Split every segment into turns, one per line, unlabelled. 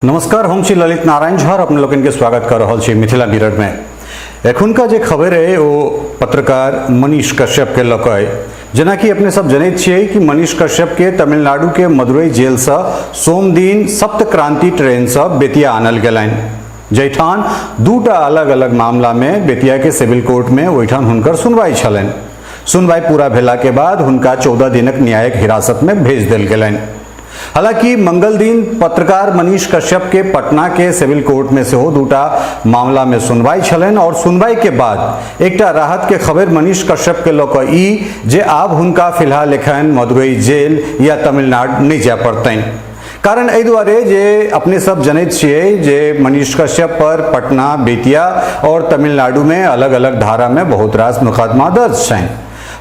नमस्कार, हम छी ललित नारायण झा। अपने लोकनि के स्वागत कर रहल छी मिथिला मिरर में। एखुनका जे खबर है ओ पत्रकार मनीष कश्यप के लऽ कऽ। जेनाकि अपने सब जनैत छियै कि मनीष कश्यप के तमिलनाडु के मदुरई जेल से सोमदिन सप्तक्रांति ट्रेन से बेतिया आनल गेलनि, जाहिठाम दूटा अलग अलग मामला में बेतिया के सिविल कोर्ट में ओहिठाम हुनकर सुनवाई छलनि। सुनवाई पूरा भेला के बाद हुनका 14 दिनक न्यायिक हिरासत में भेज देल गेलनि। हालांकि मंगल दिन पत्रकार मनीष कश्यप के पटना के सिविल कोर्ट में सेहो दूटा मामला में सुनवाई छलनि और सुनवाई के बाद एकटा राहत के खबर मनीष कश्यप के लऽ कऽ ई जे आब हुनका फिलहाल एखन मदुरई जेल या तमिलनाडु नहि जाय पड़तनि। कारण एहि दुआरे जे अपने सब जनैत छियै जे मनीष कश्यप पर पटना, बेतिया और तमिलनाडु में अलग अलग धारा में बहुत रास मुकदमा दर्ज छनि।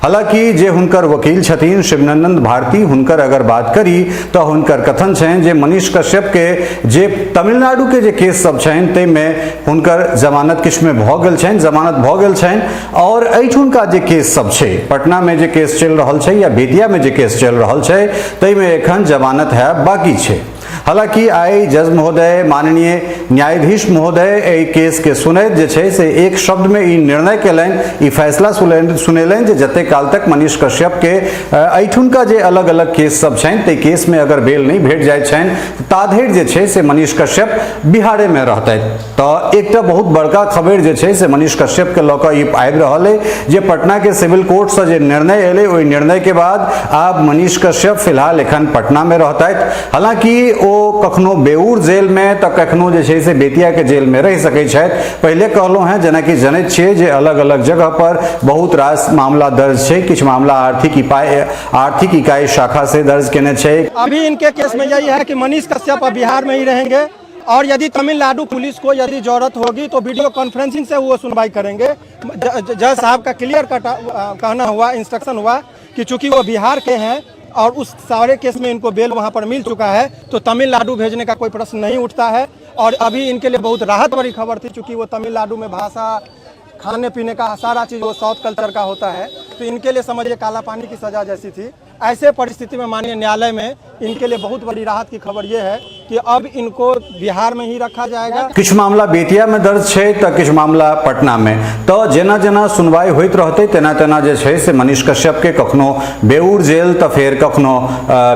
हालांकि जे हुनकर वकील छथिन शिवनंदन भारती, हुनकर अगर बात करी तो हुनकर कथन छनि जे मनीष कश्यप के जे तमिलनाडु के जे केस सब छनि ताहिमे हुनकर जमानत किछुमे भऽ गेल छनि, जमानत भऽ गेल छनि और एहिठुनका जे केस सब छै, पटना में जे केस चलि रहल छै या बेतिया में जे केस चलि रहल छै ताहिमे एखन जमानत है बाकी छै। हालांकि आइ जज महोदय, माननीय न्यायाधीश महोदय एहि केस के सुनैत जे छै से एक शब्द में ई निर्णय केलनि, ई फैसला सुनेलनि जे जते काल तक मनीष कश्यप के एहिठुनका जे अलग अलग केस सब छनि ताहि केस में अगर बेल नहि भेट जाइत छनि ताधरि जे छै से मनीष कश्यप बिहारे में रहतथि। तऽ एकटा बहुत बड़का खबर जे छै से मनीष कश्यप के लऽ कऽ ई आबि रहल अइ जे पटना के सिविल कोर्ट से जे निर्णय एलै ओहि निर्णय के बाद आब मनीष कश्यप फिलहाल एखन पटना में रहतथि। हालांकि ओ कखनो बेऊर जेल में तऽ कखनो जे छै से बेतिया के जेल में रहि सकै छथि। पहिले कहलहुँ हेँ, जेनाकि जनैत छियै जे अलग अलग जगह पर बहुत रास मामला दर्ज छै। किछु मामला आर्थिक इकाई शाखा से दर्ज केने छै।
अभी इनके केस में यही है कि मनीष कश्यप अब बिहार में ही रहेंगे और यदि तमिलनाडु पुलिस को यदि जरूरत होगी तो वीडियो कॉन्फ्रेंसिंग से वो सुनवाई करेंगे। जज साहब का क्लियर कट कहना हुआ, इंस्ट्रक्शन हुआ कि चूंकि वो बिहार के हैं और उस सारे केस में इनको बेल वहां पर मिल चुका है तो तमिलनाडु भेजने का कोई प्रश्न नहीं उठता है। और अभी इनके लिए बहुत राहत भरी खबर थी, चूंकि वो तमिलनाडु में भाषा, खाने पीने का सारा चीज़ वो साउथ कल्चर का होता है, तो इनके लिए समझिए काला पानी की सजा जैसी थी। ऐसे परिस्थिति में माननीय न्यायालय में इनके लिए बहुत बड़ी राहत की खबर ये है कि अब इनको बिहार में ही रखा जाएगा।
किछु मामला बेतिया में दर्ज छै तऽ किछु मामला पटना में। तऽ जेना जेना सुनवाई होइत रहतै तेना तेना जे छै से मनीष कश्यप के कखनो बेऊर जेल तऽ फेर कखनो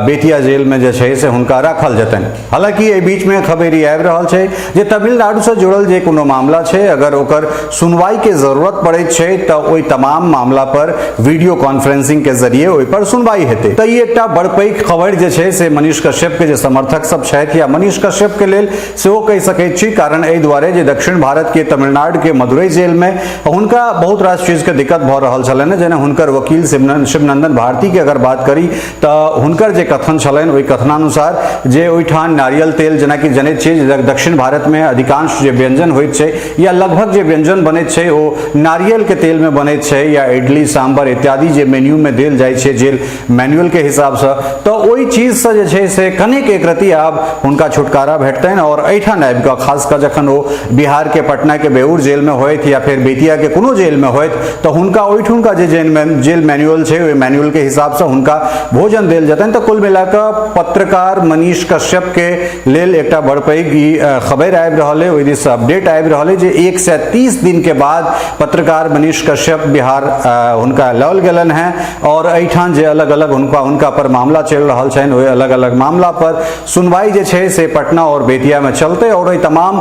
बेतिया जेल में जे छै से हुनका राखल जेतनि। हालांकि एहि बीच में खबर ई आबि रहल छै जे तमिलनाडु से जुड़ल जे कोनो मामला छै अगर ओकर सुनवाई के जरूरत पड़ैत छै तऽ ओहि तमाम मामला पर वीडियो कॉन्फ्रेंसिंग के जरिए ओहि पर सुनवाई हेतै। तऽ ई एकटा बड़ पैघ खबर जे छै से मनीष कश्यप के जे समर्थक सब छथि या मनीष कश्यप के लेल सेहो कहि सकैत छी। कारण एहि दुआरे जे दक्षिण भारत के तमिलनाडु के मदुरई जेल में हुनका बहुत रास चीज के दिक्कत भऽ रहल छलनि। जेना हुनकर वकील शिवनंदन भारती के अगर बात करी तऽ हुनकर जे कथन छलनि ओहि कथनानुसार जे ओहिठाम नारियल तेल, जेनाकि जनैत छियै जे दक्षिण भारत में अधिकांश जे व्यंजन होइत छै या लगभग जे व्यंजन बनैत छै ओ नारियल के तेल में बनैत छै या इडली सांभर इत्यादि जे मेन्यू में देल जाइ छै जेल मैनुअल के हिसाबसँ, तऽ ओहि चीजसँ जे छै से कनेक एक रति आब हुनका छुटकारा भेटतनि। और एहिठाम आबि कऽ खास कऽ जखन ओ बिहार के पटना के बेऊर जेल में होथि या फेर बेतिया के कोनो जेल में होथि तऽ हुनका ओहिठुनका जे जेल मैनुअल छै ओहि मैनुअल के हिसाबसँ हुनका भोजन देल जेतनि। तऽ कुल मिला कऽ पत्रकार मनीष कश्यप के लेल एकटा बड़ पैघ ई खबर आबि रहल है, ओहि दिससँ अपडेट आबि रहल है जे 130 दिन के बाद पत्रकार मनीष कश्यप बिहार हुनका लओल गेलनि हैं और एहिठाम जे अलग अलग हुनका पर मामला चलि रहल छनि ओहि अलग अलग मामला पर सुनवाई जे छै से पटना और बेतिया में चलतै। और एहि तमाम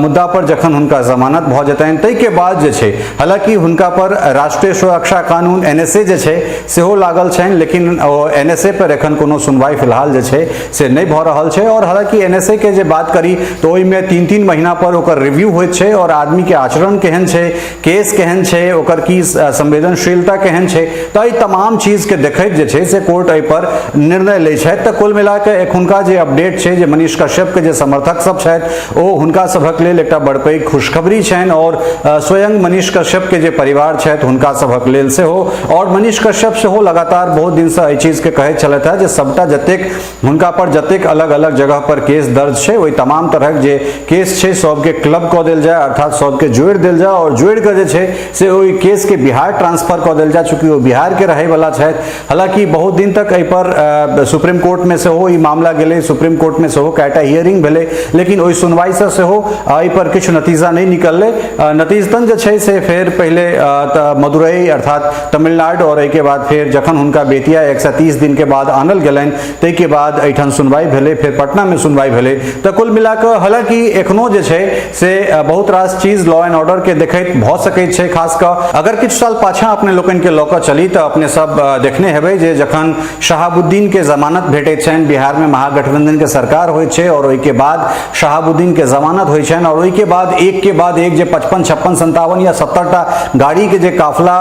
मुद्दा पर जखन हुनका जमानत भऽ जेतनि ताहिके बाद जे छै, हालांकि हुनका पर राष्ट्रीय सुरक्षा कानून एनएसए जे छै सेहो लागल छनि, लेकिन एनएसए पर एखन कोनो सुनवाई फिलहाल जे छै से नहि भऽ रहल छै। और हालांकि एनएसए के जे बात करी तऽ ओहिमे 3-3 महीना पर ओकर रिव्यू होइत छै और आदमी के आचरण केहन छै, केस केहन छै, ओकर की संवेदनशीलता केहन छै, तऽ एहि तमाम चीज के देखैत जे छै से कोर्ट एहि पर निर्णय लै छथि। तऽ कुल मिला कऽ एखुनका जे अपडेट छै जे मनीष कश्यप के जे समर्थक सब छथि ओ हुनका सभक लेल एकटा बड़ पैघ खुशखबरी छनि और स्वयं मनीष कश्यप के जे परिवार छथि हुनका सभक लेल सेहो। और मनीष कश्यप सेहो लगातार बहुत दिनसँ एहि चीज के कहैत छलथि हेँ जे सबटा जतेक हुनका पर जतेक अलग अलग जगह पर केस दर्ज छै ओहि तमाम तरहक जे केस छै सबके क्लब कऽ देल जाय, अर्थात सबके जोड़ि देल जाय और जोड़ि कऽ जे छै से ओहि केस के बिहार ट्रांसफर कऽ देल जाय, चूँकि ओ बिहार के रहै वाला छथि। हालांकि बहुत दिन तक एहि पर सुप्रीम कोर्ट कोर्टमे सेहो ई मामला गेलै, सुप्रीम कोर्टमे सेहो कएटा हियरिंग भेलै, लेकिन ओहि सुनवाईसँ सेहो एहिपर किछु नतीजा नहि निकललै। नतीजतन जे छै से फेर पहिले तऽ मदुरई अर्थात तमिलनाडु और एहिके बाद फेर जखन हुनका बेतिया 130 दिन के बाद आनल गेलनि ताहिके बाद एहिठाम सुनवाई भेलै, फेर पटनामे सुनवाई भेलै। तऽ कुल मिलाकऽ हालांकि एखनो जे छै से बहुत रास चीज लॉ एंड ऑर्डर के देखैत भऽ सकैत छै। खास कऽ अगर किछु साल पाछाँ अपने लोकनिके लऽ कऽ चली तऽ अपने सब देखने हेबै जे जखन शहाबुद्दीन के जमानत भेटैत छनि, बिहारमे महागठबंधन के सरकार होइत छै और ओहिके बाद शहाबुद्दीन के जमानत होइ छनि और ओहिके बाद एक के बाद एक जे 55 56 57 या 70 टा गाड़ी के जे काफिला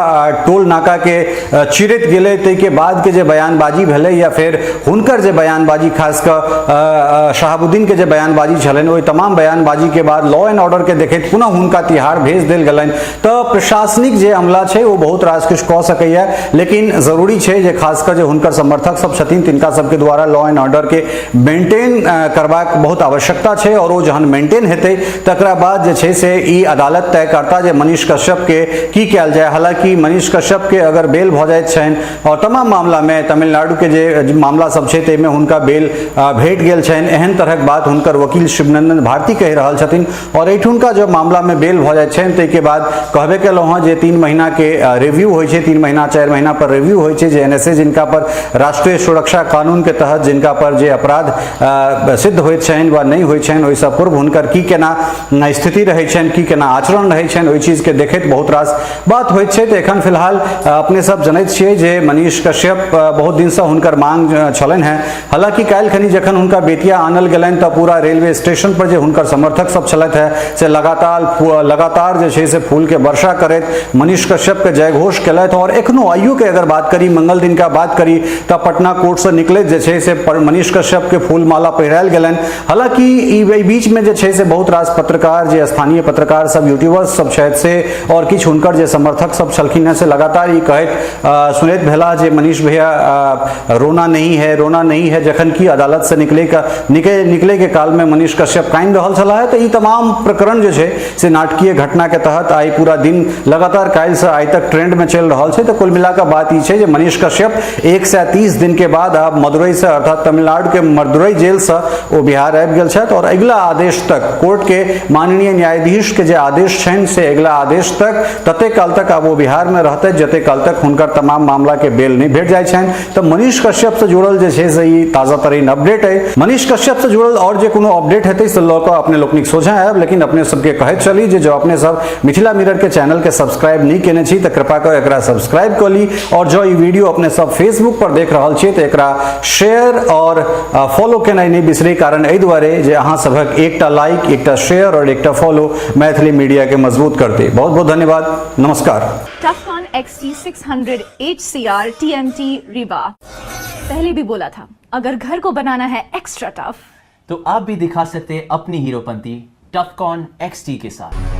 टोल नाका के चिरैत गेलै, ताहिके बाद के जे बयानबाजी भेलै या फेर हुनकर जे बयानबाजी, खास कऽ शहाबुद्दीन के जे बयानबाजी छलनि, ओहि तमाम बयानबाजी के बाद लॉ एंड ऑर्डर के देखैत पुनः हुनका तिहाड़ भेज देल गेलनि। तऽ प्रशासनिक जे अमला छै ओ बहुत रास किछु कऽ सकैए, लेकिन जरूरी छै जे खास कऽ जे हुनकर समर्थक सब छथिन तिनका सबके द्वारा लॉ एंड ऑर्डर के मेंटेन करबाक बहुत आवश्यकता छै और ओ जहन मेंटेन हेतै तकरा बाद जे छै से ई अदालत तय करता जे मनीष कश्यप के की कयल जाय। हालांकि मनीष कश्यप के अगर बेल भऽ जाइत छनि और तमाम मामलामे तमिलनाडु के जे मामला सब छै ताहिमे हुनका बेल भेट गेल छनि, एहन तरहक बात हुनकर वकील शिवनंदन भारती कहि रहल छथिन और एहिठुनका जब मामलामे बेल भऽ जाइत छनि ताहिके बाद कहबे केलहुँ हँ जे 3 महीना के रिव्यू होइ छै, 3 महीना 4 महीना पर रिव्यू होइ छै जे एनएसए जिनका पर राष्ट्रीय सुरक्षा कानून के तहत जिनका पर जे अपराध सिद्ध होइत छनि वा नहि होइत छनि ओहिसँ पूर्व हुनकर की केना स्थिति रहै छनि, की केना आचरण रहै छनि, ओहि चीजके देखैत बहुत रास बात होइत छै। तऽ एखन फिलहाल अपने सब जनैत छियै जे मनीष कश्यप बहुत दिनसँ हुनकर मांग छलनि हेँ। हालांकि काल्हि खनी जखन हुनका बेतिया आनल गेलनि तऽ पूरा रेलवे स्टेशन पर जे हुनकर समर्थक सब छलथि हेँ से लगातार जे छै से फूलके वर्षा करैत मनीष कश्यपके जयघोष केलथि। और एखनो आइयो के अगर बात करी, मंगल दिन का बात करी, तऽ पटना कोर्टसँ निकलैत जे छै से मनीष कश्यपके फूल माला पहिरायल गेलनि। हालांकि ई बीचमे जे छै से बहुत रास पत्रकार, जे स्थानीय पत्रकार सब, यूट्यूबर्स सब छथि से और किछु हुनकर जे समर्थक सब छलखिन हेँ से लगातार ई कहैत सुनैत भेला जे मनीष भैया रोना नहीं है, रोना नहीं है, जखन कि अदालत से निकले के काल में मनीष कश्यप कानि रहल छलाह। तऽ ई तमाम प्रकरण जे छै से नाटकीय घटना के तहत आइ पूरा दिन लगातार काल्हिसँ आइ तक ट्रेंड में चलि रहल छै। तऽ कुल मिलाकऽ बात ई छै जे मनीष कश्यप 130 दिन के बाद आब मदुरई से अर्थात तमिलनाडु के मदुरई जेल से ओ बिहार आबि गेल छथि और अगिला आदेश तक कोर्ट के माननीय न्यायाधीश के जे आदेश छनि से अगिला आदेश तक तते काल तक आब ओ बिहार में रहतै जते काल तक हुनकर तमाम मामला के बेल नहि भेट जाइ छनि। तऽ मनीष कश्यप से जुड़ल जे छै से ई ताजा तरीन अपडेट अइ। मनीष कश्यप से जुड़ल और जे कोनो अपडेट हेतै से लऽ कऽ अपने लोकनिक सोझाँ आयब, लेकिन अपने सबके कहैत चली जे जँ अपने सब मिथिला मिरर के चैनल के सब्सक्राइब नहि केने छी तऽ कृपा कऽ एकरा सब्सक्राइब कऽ ली और जँ ई वीडियो अपने सब फेसबुक पर देख रहल छी तऽ एकरा शेयर और फॉलो केनाइ नहि बिसरी, कारण एहि दुआरे जे अहाँ सभक एकटा लाइक, एकटा शेयर और एकटा फॉलो मैथिली मीडिया के मजबूत करतै। बहुत बहुत धन्यवाद, नमस्कार।
Tufcon XT600 HCR TMT Rebar। पहले भी बोला था, अगर घर को बनाना है एक्स्ट्रा टफ
तो आप भी दिखा सकते हैं अपनी हीरोपंती टफकॉन XT के साथ।